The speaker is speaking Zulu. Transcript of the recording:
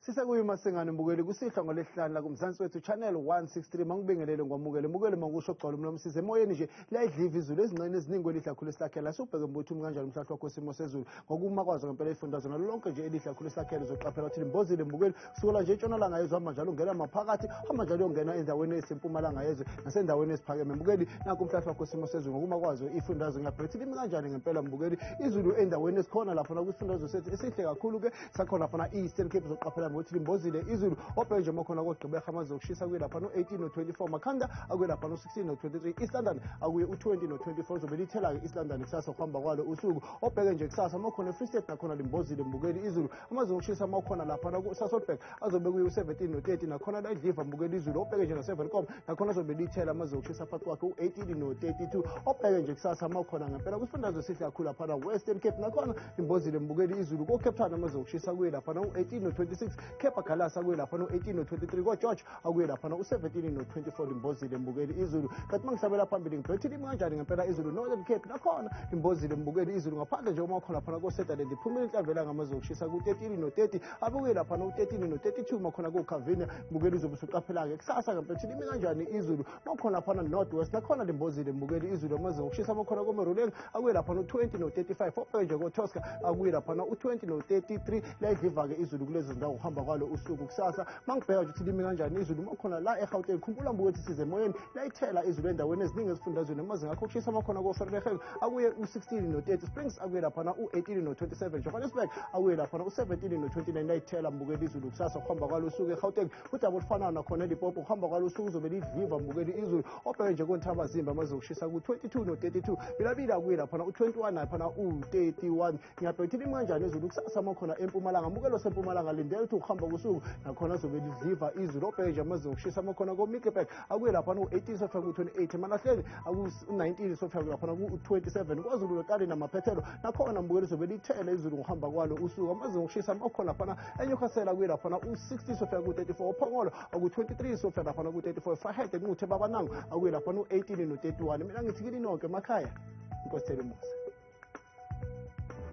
Sisekuyo Masingane mbukeli kusihlwa ngolesihlanu la kuMzansi Wethu Channel 163. Mangibingelele ngwamukele mukele mangisho gcwala umlomo size emoyeni nje liyayidliva izulu ezingxenye eziningi kwelihle kakhulu esilakhela. Subheke mbuthi kanjani umhlahlo wakho simo sezulu ngokuma kwazo ngempela ifundazwe nalo lonke nje elihle kakhulu esilakhela. Uzoqaphela ukuthi limbozile mbukeli kusukela nje entshonalanga yezwe hamba njalo ungena maphakathi hamba njalo uyongena endaweni esempumalanga yezwe nasendaweni esiphakeme mbukeli. Nakho umhlahlo wakho simo sezulu ngokuma kwazo ifundazwe ngiyabheka ukuthi limi kanjani ngempela mbukeli izulu endaweni esikhona lapho nakwisifundazwe sethu esihle kakhulu ke sakhona lapha Eastern Cape. Uzoqaphela ngokuthi limbozile izulu obheke nje makhona koGqeberha amazinga okushisa kuye lapha no-18 no-24, Makhanda akuye lapha no-16 no-23, East London akuye u-20 no-24. Zobe lithela-ke East London kusasa kuhamba kwalo usuku. Obheke nje kusasa makhona e-Free State nakhona limbozile mbukeli izulu. Amazinga okushisa makhona lapha ku-Sasolburg azobe kuye u-17 no-30, nakhona la idliva mbukeli izulu. Obheke nje nase-Welkom nakhona azobe lithela amazinga okushisa phakathi kwakhe u-18 no-32. Obheke nje kusasa makhona ngempela kwisifundazwe esihle kakhulu laphana Western Cape nakhona limbozile mbukeli izulu. Ko-Cape Town amazinga okushisa kuye laphana u-18 no-26, Cape Agulhas akuye laphana u-18 no-23, ko-George akuye laphana u-17 no-24 limbozile mbukeli izulu. Kanti uma ngihlabela phambili ngibhethe limi kanjani ngempela izulu Northern Cape nakhona limbozile mbukeli izulu. Ngaphandle nje uma khona laphana ko-Sutherland liphumile inhlamvela ngamazinga okushisa ku-13 no-30, abuye laphana u-13 no-32 makhona ko-Calvinia mbukeli. Uzobe usuqaphela-ke kusasa ngempela ukuthi limi kanjani izulu makhona laphana North West nakhona limbozile mbukeli izulu. Amazinga okushisa makhona ko-Moruleng akuye laphana u-20 no-35, obheke nje ko-Tosca akuye laphana u-20 no-33. Liyayidliva-ke izulu kulezi zindawo kuhamba kwalo usuku kusasa. Mangibheka nje ukuthi limi kanjani izulu makhona la eGauteng, khumbula mbuke ukuthi size emoyeni layithela izulu endaweni eziningi ezifundazweni. Amazinga akho okushisa makhona ko-Vereeniging akuye u-16 no-30, Springs akuye laphana u-18 no-27, Johannesburg akuye laphana u-17 no-29. Layithela mbukeli izulu kusasa kuhamba kwalo usuku eGauteng. Udaba olufanayo nakhona eLimpopo kuhamba kwalo usuku uzobe lidliva mbukeli izulu. Obheke nje koNthabazimbi amazinga okushisa ku-22 no-32, Bilabila akuye laphana u-21 laphana u-31. Ngiyabheka ukuthi limi kanjani izulu kusasa makhona eMpumalanga. Mukelo sempumalanga lindele ukuthi ukuhamba kusuku nakhona azobe lidliva izulu. Obheke nje amazinga okushisa makhona ko-Middelburg akuye laphana u-18 sofika ku-28, Emalahleni aku-19 sofika laphana ku-27, KwaZulu Natali namaphethelo nakhona mbukeli zobe lithele izulu ngokuhamba kwalo usuku. Amazinga okushisa makhona laphana eNewcastle akuye laphana u-16 sofika ku-34, Ophongolo aku-23 sofika laphana ku-34, Vryheid eNquthe Babanango akuye laphana u-18 no-31. Mina ngithi kini nonke emakhaya, Inkosi Thele Musa.